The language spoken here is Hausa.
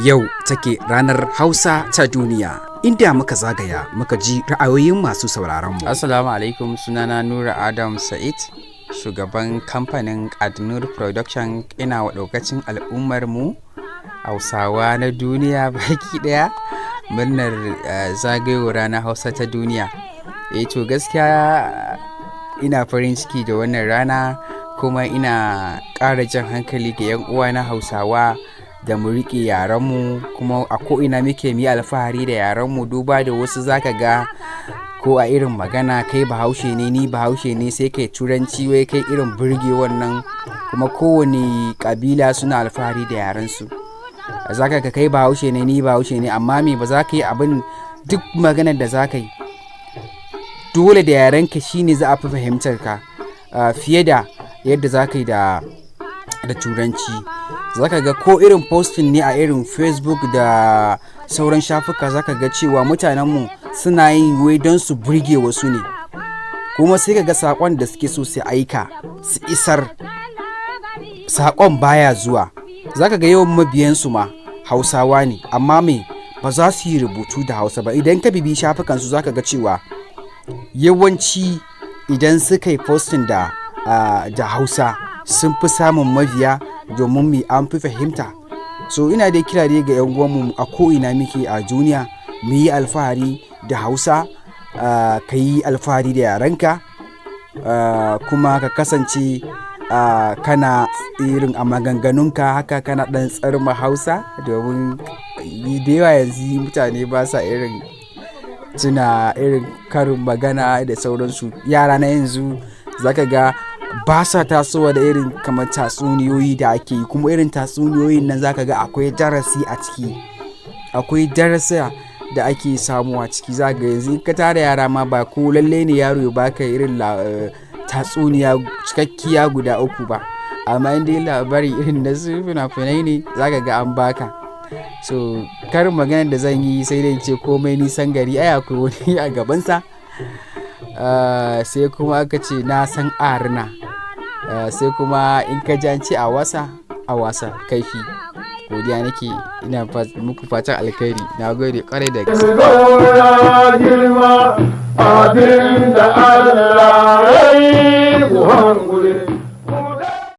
Yau take ranar Hausa ta duniya, inda muka zagaya muka ji ra'ayoyin masu sauraronmu. Assalamu alaikum, sunana Nura Adam Sa'id, shugaban kamfanin Adnur Production. Ina wa ɗaukacin al'ummar mu Hausawa na duniya baki ɗaya murnar zagayowar ranar Hausa ta duniya. Eh to, gaskiya ina farin ciki da wannan rana, kuma ina ƙara jan hankali ga 'yan uwa na Hausawa da mu riƙe yarenmu, kuma a ko'ina muke mu yi alfahari da yarenmu. Duba da wasu zaka ga ko a irin magana, kai Bahaushe ne, ni Bahaushe ne, sai kai Turanci, wai kai irin burge wannan. Kuma kowane ƙabila suna alfahari da yarensu. Zaka ga kai Bahaushe ne, ni Bahaushe ne, amma me ba za ka yi abin, duk maganar da za ka yi dole da yarenka shine za a fi fahimtar ka fiye da yadda za ka yi da Turanci. Zaka ga ko irin posting ne a irin Facebook da sauran shafuka, zaka ga cewa mutanenmu suna yin wai don su burge wasu ne, kuma sai ka ga saƙon da suke so su aika, su isar, saƙon baya zuwa. Zaka ga yawan mabiyansu ma Hausawa ne, amma me ba za su yi rubutu da Hausa ba. Idan ka bibi shafukansu, zaka ga cewa yawanci idan suka yi posting da Hausa sun fi samun mabiya, domin me? An fi fahimta. So ina dai kira dai ga 'yan uwanmu a ko'ina muke a duniya, mu yi alfahari da Hausa. Ka yi alfahari da yarenka, kuma ka kasance kana irin a maganganunka haka kana ɗan tsarma Hausa, domin da yawa yanzu mutane ba sa irin tuna irin karin magana da sauransu. Yara na yanzu zaka ga ba sa tasowa da irin kamar tatsuniyoyi da ake yi, kuma irin tatsuniyoyin nan zaka ga akwai darasi a ciki, akwai darasa da ake samu a ciki. Zaka ga yanzu in ka tara yara ma, ba ko lalle ne yaro ya baka irin tatsuniya cikakkiya guda uku ba, amma in dai labari irin na su fina-finai ne, zaka ga an baka. So karin maganar da zan yi, sai dai in ce komai nisan gari ai akwai wani a gabansa. Sai kuma aka ce na san arna. Sai kuma in ka ji an ce a wasa a wasa kaifi. Godiya nake, ina muku fatan alkhairi. Na gode kwarai da gaske. Girma abin da Allah ya yi ku hankuli.